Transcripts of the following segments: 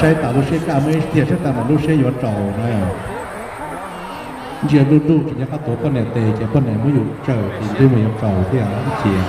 Saib tas lub siab kaj muaj ib tiag, saib tas mam lub siab yuav tsaus na. Ntsia nruj nruj tsis nco qab tuav poj niam tes ces poj niam muab yus tsawm ces ntuj mus yuav tsaus thiab ib txhia.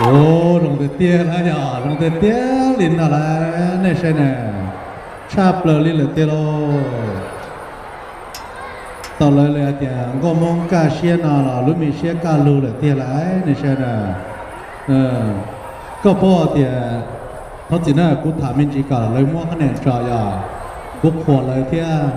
Ua zoo tiag tiag lawm yog zoo tiag tiag li no lawm nej saib na, tshaj plaws li lawm tiag lauj. Tau lawv li hais tias nkauj Hmoob kaj siab no los lub me siab kaj lug lawm tiag lawm nej saib na. Koj paub tias, thov txim na kuv tham me ntsis kom lawv muab qhab niam tso yog kuv qhuas lawv thiab.